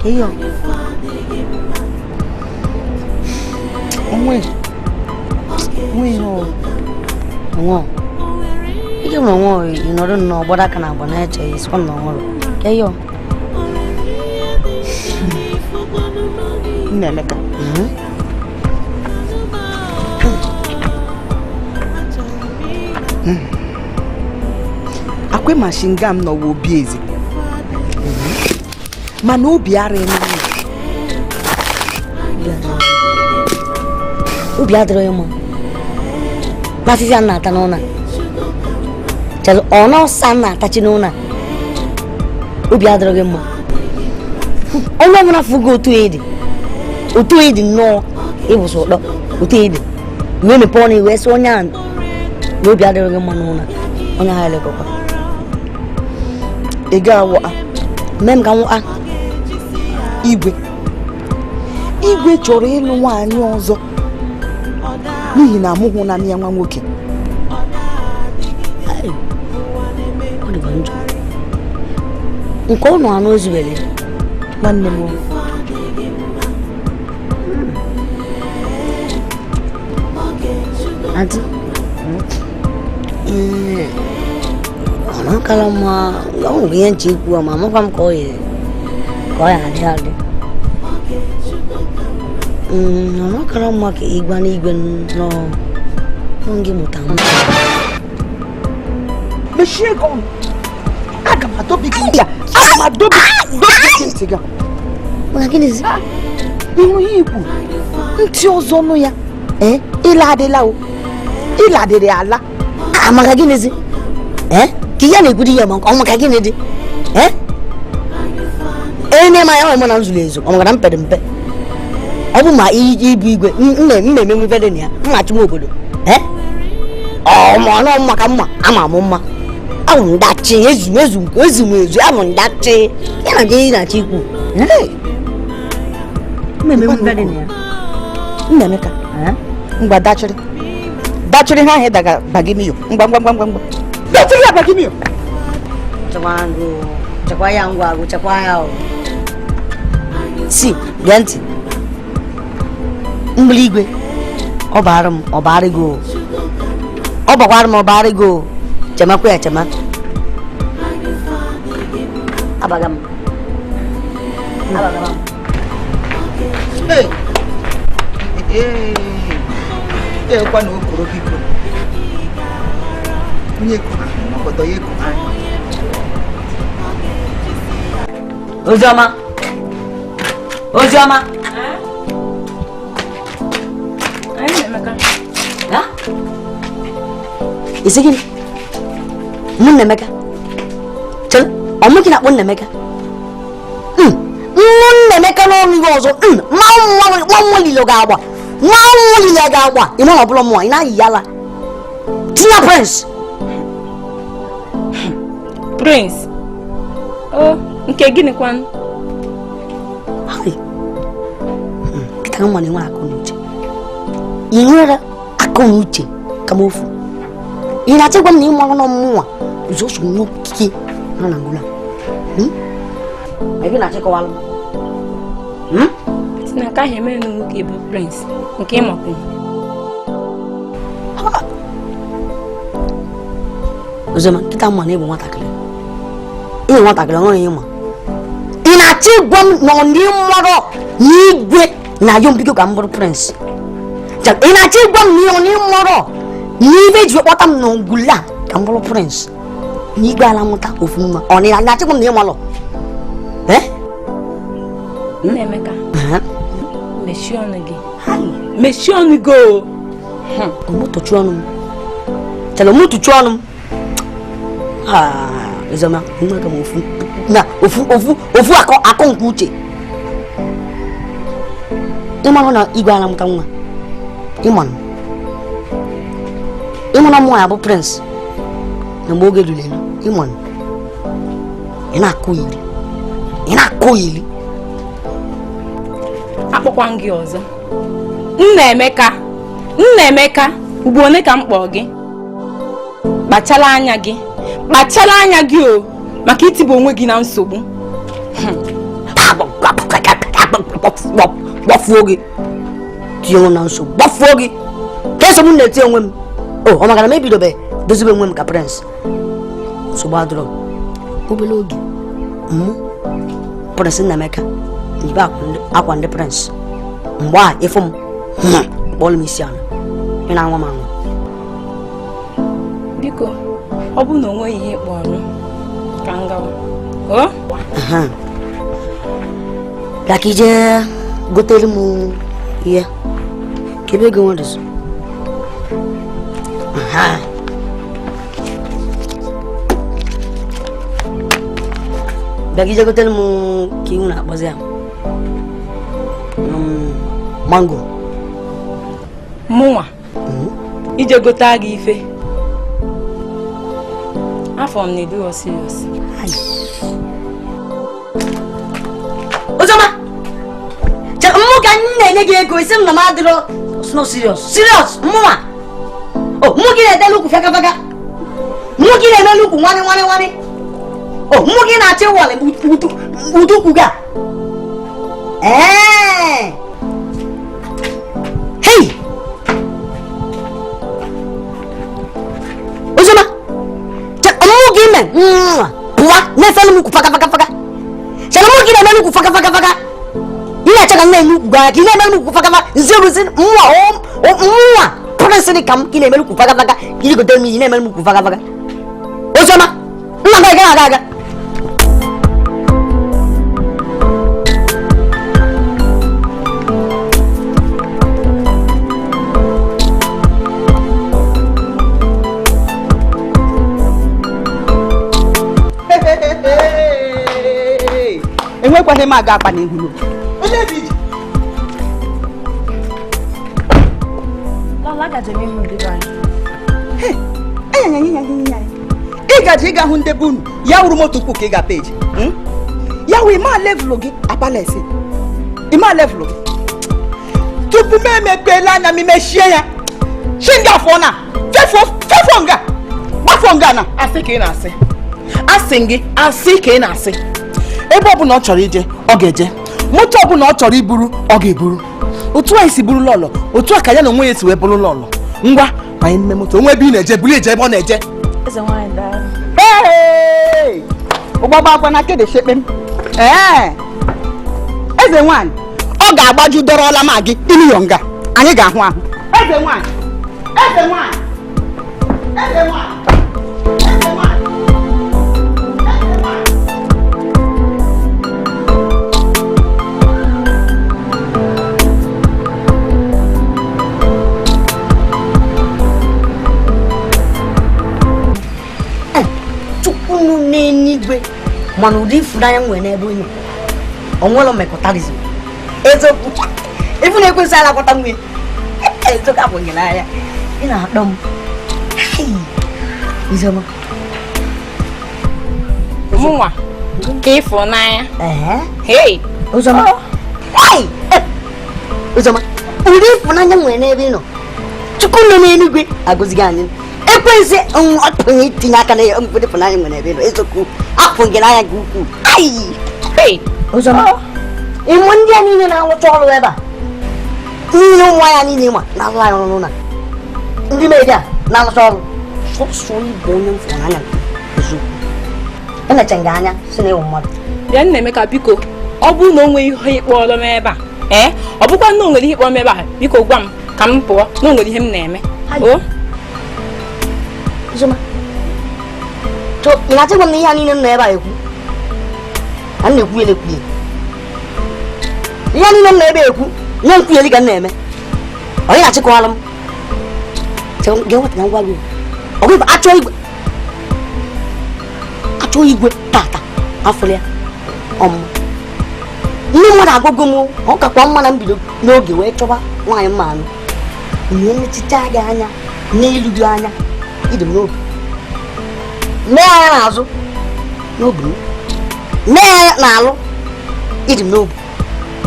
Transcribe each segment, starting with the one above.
Iyo. Onwe. Onwe ihe ọ. Onwe. Ike nwere onwe ị nọrọ nnọọ gbara aka na agba na-eche isikwa na ọhụrụ. Ka iyo. Nnaemeka. Akwe mashinga m nọwa obi eze. Mana obi arịghị m. Obi adịrọ ya mma. N'afịfịa m na-ata n'ụlọ a. Chere ọ na ọsa m na-atachi n'ụlọ a. Obi adịrọ gị mma. Onye ọbụla fụ gị otu ị dị. Otu ị dị nnọọ ịbụsụ ụtọ. Otu ị dị. Wee mepee ọnụ wee sị onye ahụ na obi adịrọ gị mma n'ụlọ a. Onye ahụ elekọkwa. Ị ga-awụ a. Mee m ka m nwụa. Igwe. Igwe chọrọ ịlụ nwaanyị ọzọ n'ihi na amụghị na ya nwa nwoke. Ọ dịkwa njọ. Nke ọ nọ anụ ezubere ya. Nwanne m. Ati. Ọ na-akara mma ọ nwere ihe nche ikwu ma amakwa m ka ọ ya adị adị. Ọ na-akara mma ka ịgwa n'igwe nọ gị mụta m. Mechie gị ọnụ. Aga m adọbi gị ntị a. Aga m adọbi gị ntị gị. Maka gịnịzi? Ihu ihe ikwu. Ntị ọzọ nụ ya. Ee, ịla adịla o. Ịla adịrị ala. Maka gịnịzi? Ee, ka ihe na-ekwu di ya ma ọ maka gịnị dị? Ee? Ee, na ya ọ na m zuru ezu, ọ maka na m pere mpe. Ọ bụ ma ibu igwe m na-emenwu ife dị na ya, m na-achụ m obodo. Ee? Ọ ma ọ maka mma, ama m mma. Abụ m ndachi, ezu ezu ezu m ezu, abụ m ndachi. Ya na gị na-achọ ikwu. M na-emenwu ife dị na ya. Nnaemeka. Ngwa dachịrị. Dachịrị ha ahụ daga bagimiyo. Ngwa ngwa ngwa ngwa ngwa. Dachịrị ya bagimiyo. Chekwa ngụ, chekwa ya ngwa agụ, chekwa ya o. Si, gee ntị. Mgbili igwe, ọ baara m, ọ baara gị o. Ọ bakwara m, ọ baara gị o. Chemakwa ya chema. Abaga m. Abaga m. Hey! Ee, ekwa na okoro biko. Onye ko obodo ya eko anyị. Oziọma. Oziọma. Ha? Isi gịnị? Mụ Nnaemeka. Chere, ọ mụ gị na-akpọ Nnaemeka? Mụ Nnaemeka n'ọnụ gị ọzọ. Nwa nwa lilo ga-agba. Nwa nwa lilo ga-agba. Ị ma na ọ bụla mmụọ, ị na-ayị ya ala. Tinye Prince. Prince. Oh, nke gịnị kwanụ? Nkịta nwa na-enwe akọ na uche. Ị nwere akọ na uche ka m ofu. Ị na-achọ ịgwa m na ị mara na mmụọ ụzọ nwoke nọ na ngwụla. Ị na-achọ ịkọwalụ m? Si na nke ahụ emere na nwoke bụ Prince nke ịmakwu. Oziọma, nkịta mma na ịbụ nwatakịrị. Ị nwatakịrị ọhụrụ ịma. Ị na-achọ ịgwa m na ọ ndị mmadụ n'igwe na-ayọ mbido ka m bụrụ Prince. Ị na-achọ ịgwa m na ọ ndị mmadụ n'ibe ji kpọta m na ngwụla ka m bụrụ Prince. N'igwe ala mụta ofu nwa. Ọ na-achọ ịgwa m na ị malụ? Eh? Nnaemeka. Mechie ọnụ gị. Mechie ọnụ gị o. Ọmụtụchu ọnụ m. Chere ọmụtụchu ọnụ m. Oziọma, nwa ka m ofu na ofu ofu ofu akọ akọ nke uche. Ịmanụ na igwe ala mụta nwa. Ịmanụ. Ịmanụ mmụọ ya bụ Prince. Na mgbe oge ruru elu, ịmanụ. Ị na-akụ iri. Ị na-akụ iri. Akpọkwa m gị ọzọ. Nnaemeka, Nnaemeka, ugbo one ka m kpọọ gị? Kpachala anya gị. Kpachala anya gị o maka itibu onwe gị na nsogbu. Gbafuo gị. Tinye onwe m na nsogbu. Gbafuo gị. Ka nsogbu m na-eti onwe m. O, ọ maka na m ebidobe dozibe onwe m ka prince. Nsogbu adịrọ. Obere oge, mụ Prince Nnaemeka nyibe akwa ndị prince. Mgbe a ịfụ m, kpọọrọ m isi ala. Ị na-anwa m anwa. Biko, ọ bụrụ na o nweghị ihe ịkpọrọ m, ka m gawa. O? Bịa ka ije gotere m ihe. Kedu ego nwere? Bịa ka ije gotere m ka ihu na-akpọzi ya. Mango. Mụnwa? Ije gote gị ife. Afọ m na-eduo serious. Oziọma! Mụ ka m na-enye gị ego isi m na m adịrọ no serious. Serious mụnwa. O mụ gị na-edelu ukwu faka faka. Mụ gị na-emelu ukwu nwanị nwanị nwanị. O mụ gị na-achị wọlị udu ukwu gị a. Ee! Hey! Oziọma! Mụ gị me nwa pụwa na-efelu m ukwu faka faka faka. Chere mụ gị na-emelu ukwu faka faka faka. Ị na-achọ ka m na-eme ukwu gị ka ị na-emelu ukwu faka faka nzi ozi nwa nwa prince dị ka m ka ị na-emelu ukwu faka faka ka ị gotere m ihe na-emelu m ukwu faka faka. Oziọma, nna m agaghị aga aga. Enwekwaghị m aga akpa n'ihu. Ị gaje ịga hụ ndebe unu ya wuru moto ukwu ka ị ga-apa eji ya wụ ịma levelụ gị apalesi ịma levelụ gị tupu m emepeela anya m mechie ya chi nga afọ na fefo nga gbafọ nga na asị ka ị na-asị asị gị asị ka ị na-asị ebe ọbụla ọ chọrọ ije ọ ga-eje moto ọbụla ọ chọrọ iburu ọ ga-eburu otu a esi buru lọlọ otu a ka ya na onwe ya esi wee bụrụ lọlọ ngwa banye n'ime moto onwe ebe ị na-eje buru eje ebe ọ na-eje ụgbọgba akwa na kedeshekpe m ee eze nwaanyị ọ ga-agbaju dọrọla ma gị iliyo nga anyị ga-ahụ ahụ eze nwaanyị eze nwaanyị eze nwaanyị eze nwaanyị. Chukwu n'eluigwe mana ụdị ịfụnanya nwere n'ebe onye onwere mmekọtarizm eziokwu ifu na-ekwesị alakwata nwunye eziokwu abụghị n'anya ị na-akpọ m Oziọma Mụnwa ka ịfụnanya. Hey! Oziọma Oziọma ụdị ịfụnanya nwere n'ebe ị nọ Chukwu nọ n'eluigwe agọzighị anyị ekwensu apụghị itinye aka na mkpụrụ ịfụnanya nwere ebe ị nọ eziokwu apụghị n'anya gị ukwuu. Oziọma ịmụ ndị a niile na-arụcha ọrụ ebe a niile ụmụ ya niile ma na-alụ anyị ọrụ na ndị meri a na-alụcha ọrụ sọsọ ịbụ onye m fụrụ n'anya eziokwu enecha gị anya si na ịwụ mmadụ. Bịa Nnaemeka biko ọ bụrụ na o nweghị ihe ịkpọrọ m ebe a ee ọ bụkwa na o nwere ihe ịkpọrọ m ebe a biko gwa m ka m pụọ na o nwere ihe m na-eme. O Oziọma ị na-achọ ịgwa m na ihe a niile m nọ ebe a ekwu a na-ekwu ya na-ekwu ya ihe niile m nọ ebe a ekwu nye nkwugheri ka m na-eme onye na-achịkọwalụ m ga-eweta na ngwa gị ọgụ achọ igwe achọ igwe tata afọ ya ọmụma ndị mmadụ agụgụ m ọ kakwa mma na mbido n'oge wee chọba nwaanyị mma anụ nye nnechicha gị anya n'elu gị anya ịdị m n'obi mee anya n'azụ n'obi m mee anya n'alụ ịdị m n'obi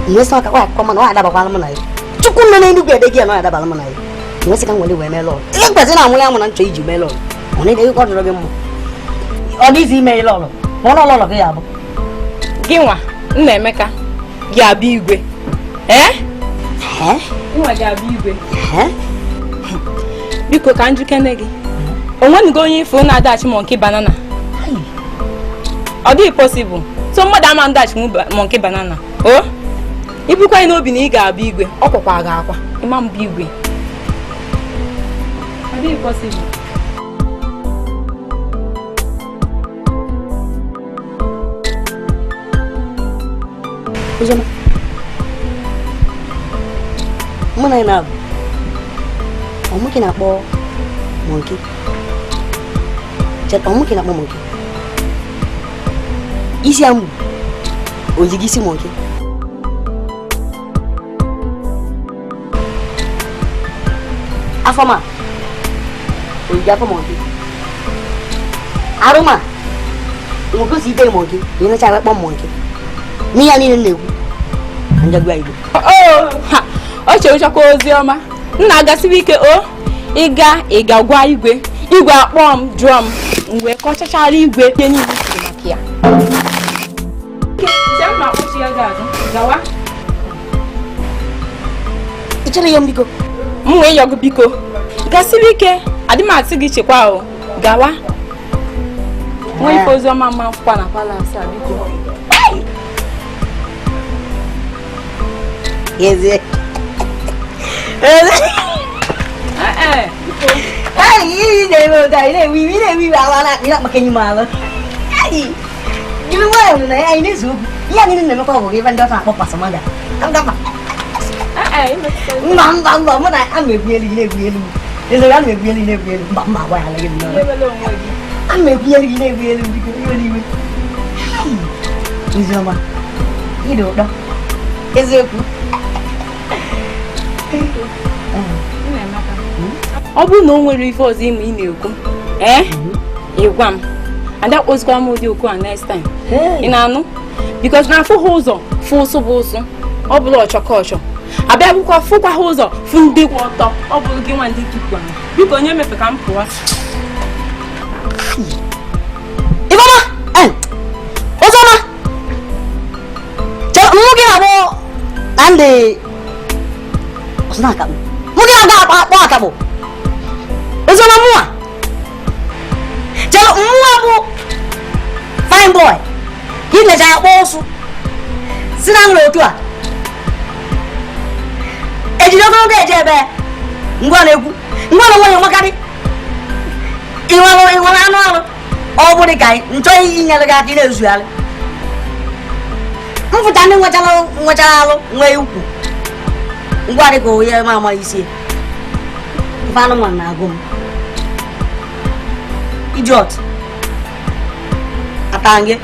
nwesị ọka kwa akụkọ mana ọ adabakwala m na ya Chukwu nọ n'eluigwe ede gị ya na ọ adabala m na ya nwesị ka m were wee mee lọlọ ihe mkpesị na-anwụrụ anwụ na nchọ iji mee lọlọ ọ na-edegị ka ọ dọrọ gị mma ọ dịghịzi ime lọlọ ma ọ na lọlọ gị ya abụ gị nwa Nnaemeka gị abụ igwe Ee? Nwa ga-abụ igwe. Biko ka njikere gị. O nwenugo onye ifo na-adachi monkey banana. Ọ dịghị possible. So mmadụ ama ndachi monkey banana. O? Ibukwa n'obi na ị ga-abụ igwe, ọ kwakwa gị akwa. Ịma mbụ igwe. Ọ dịghị possible. Uzoma. Mụ na na-abụ. Ọ mụ ka na-akpọ monkey. Chet, ọ mụ ka na-akpọ monkey. Isi amụ. Ozi gị isi monkey. Afọ ma. Ozi afọ monkey. Arụ ma. Nwoke si ide monkey. Ị na-acha akpọ monkey. N'ihe a niile na-ekwu. Ka njagwa igwe. O ha o chewuchakwa ozi ọma. Nna agasiwa ike o ịga gwa igwe. Igwe akpọọ m jụọ m m wee kọchachara igwe ihe niile kwuru maka ya. Ị chere ya m biko? M wee yọgụ biko. Gasiwa ike adị m asị gị chekwa o gawa. Nwa ife ozi ọma mma mfụkwa na palasi a biko. Eze. Ai, na-ewe ala na maka enyi m alụ. Ai, gịnị nwayọ na anyị na-ezu okwu. Ihe anyị na-emekwa ọgụ gị ebe ndị ọcha na-akpọ pasamaga. Mba mba mba mụ na a na-egwu elu na-egwu elu. Eze a na-egwu elu na-egwu elu. Mba mba agwa ya gị nnọọ. A na-egwu elu na-egwu elu biko iwe n'iwe. Oziọma, ịdị ụtọ. Eziokwu. Ọ bụrụ na o nwere ife ọzọ ịma ị na-ekwu ee ịgwa m ada kpozikwa m ụdị okwu a next time. Ị na-anụ? Because na afụ ha ụzọ fụ ụsụ bụ ụsụ ọ bụla ọchọ ka ọchọ abịa bụkwa fụkwa ha ụzọ fụ ndị kwụ ọtọ ọ bụrụ gị nwa ndị tupu ahụ. Biko onye mefe ka m pụọ. Ifeọma! Oziọma! Chere mụ gị na-akpọ na ndị ọsọ na-akakpụ. Mụ gị na-aga akpọ akakpụ. Oziọma mụa! Chere mụa bụ fine boy. Ka ị mechara akpọ ụsụ. Si na nrọ otu a. Ejiri ogologo eje ebe ngwa na-ekwu. Ngwa na nwanyị nwakarị. Ị nwere anụ arụ. Ọ bụrụ ka nchọ inyere gị aka ị na-ezugharị. Mfụta ndị nwechara alụ nwee ukwu. Ngwa dị ka onye ma amara isi. Ife anụmanụ na-agụ m. Idiot. Ata gị.